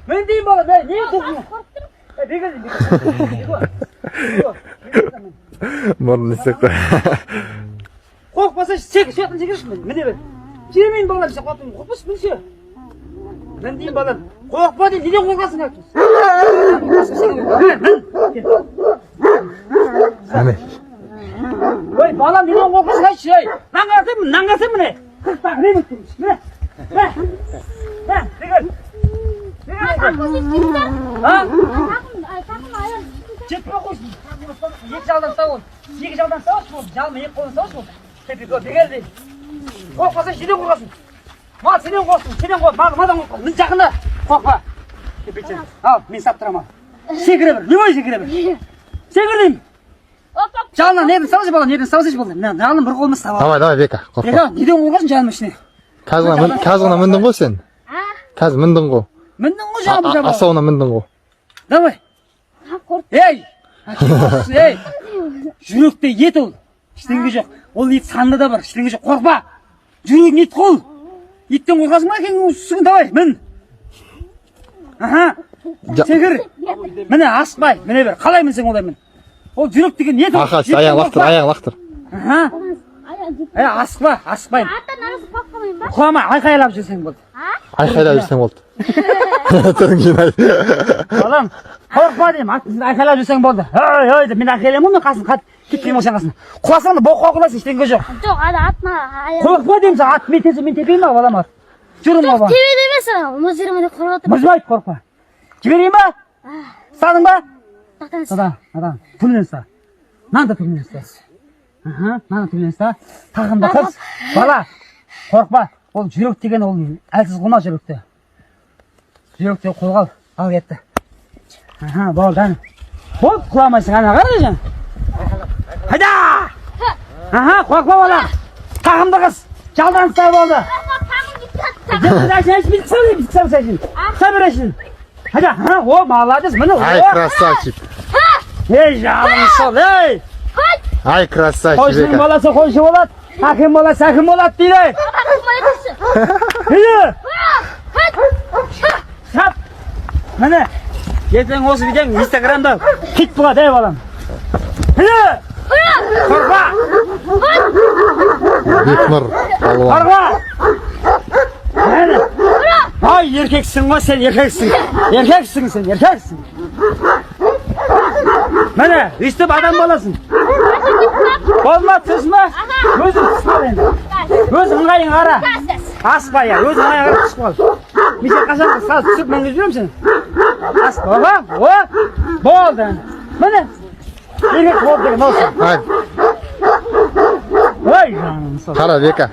Мін деймін, балам, ей, не тоқың? Ей, бері кел, бері кел. Мұрнын істеп қой. Қорықпаса, секір, сояқтан секірші, міне, міне бер. Жібермеймін, балам, сен қорықтың, қорықпашы, мінші. Мін деймін, балам. Қорықпа деймін, неден қорқасың? Мін, мін. Әне. Ой, балам, неден қорқасың, айтшы, ей. Мынаны қарасаң, мынаны қарасаң, міне. Қырықтағы не болып тұр, міне. Міне. Міне, бері кел. Бері кел. А? Жетпей қойсын. Екі жалдан ұста ол. Екі жалдан ұсташы болды. Жалма екі қолдан ұсташы болды. Тепе көр, бері кел деймін. Қорықпасаң, неден қорқасың? Мал, сенен қорқасың, сенен қорқ, мал, мадан қорықпа. Мін, жақында. Қорықпа. Тепе, ал, мен ұстап тұрамын, ал. Секіре бер, любой секіре бер. Секір деймін. Жалынан неден ұсташы, балам, неден ұсташы болды. Мына жалын бір қолымен ұстап ал. Давай, давай, Бека, қорықпа. Бека, неден қорқасың жалының ішіне? Қазір ғана қазір ғана міндің ғой сен. Қазір міндің ғой. Міндің ғой жалын жабы. Асауына міндің ғой. Давай. Ей! Ей! Жүректе ет ол. Ештеңе жоқ. Ол ет санда да бар, ештеңе жоқ. Қорықпа. Жүрегің ет қол. Еттен қорқасың ба, әкең үстіңе давай, мін. Аха. Секір. Міне, асықпай, міне бер. Қалай мінсең, олай мін. Ол жүрек деген ет ол. Аха, Еттен аяғын лақтыр, қорықпа. аяғын лақтыр. Аха. Ей, асықпа, асықпаймын. Құлама, айқайлап жүрсең болды. Айқайлап жүрсең болды. Түрің жинай. Балам, қорықпа деймін, айқайлап жүрсең болды. Ой, ой деп мен айқайлаймын ғой, мен қасын қат кетпеймін ғой сен қасына. Құласаң да боққа құлайсың, ештеңе жоқ. Жоқ, ана атма аяқ. Қорықпа деймін саған, ат мен тепсе, мен тепейін ба, балам, ат. Жүрім Жоқ, баба. тебеді емес, ана мұз жеріме деп қорғап отыр. Мұжбайды, қорықпа. Жіберейін ба? Ұстадың ба? Тоқтаңыз. Ұста, адам, түбінен ұста. Мынаны да түбінен ұста. Аха, мынаны түбінен ұста. Тағымды қыз. Бала, қорықпа. Ол жүрек деген ол әлсіз қылма жүректі. Жүректі қолға ал. Ал, кетті. Аха, болды, әне. Болды, құламайсың, ана қара жан. Қайда? Аха, қорықпа, бала. Тағымды қыз. Жалдан ұста, болды. Қайда? Аха, о, молодец, міне. Ай, О. красавчик. Ей, жаным сол, ей. Ай, красавчик, Қойшының Бека. баласы қойшы болады, әкем баласы әкім болады дейді. Міне. Сап. Міне. Ертең осы видеоң Инстаграмда хит болады, ей, балам. Міне. Қорықпа, Бекнұр палуан. қорықпа. Міне. Ай, еркексің ғой сен, еркексің. Еркексің сен, еркексің. Міне, өйстіп адам боласың. Болма, түсін ба? Өзің түсіп қал енді. Өз ыңғайың қара. Аспа, иә, өз ыңғайың қара, түсіп қал. Мен сені қашан сразу түсіп мінгізіп жүремін сені. Аспа, о, о, болды. Міне. Еркек болды деген осы. Ай, Ой, жаным сол. қара, Бека.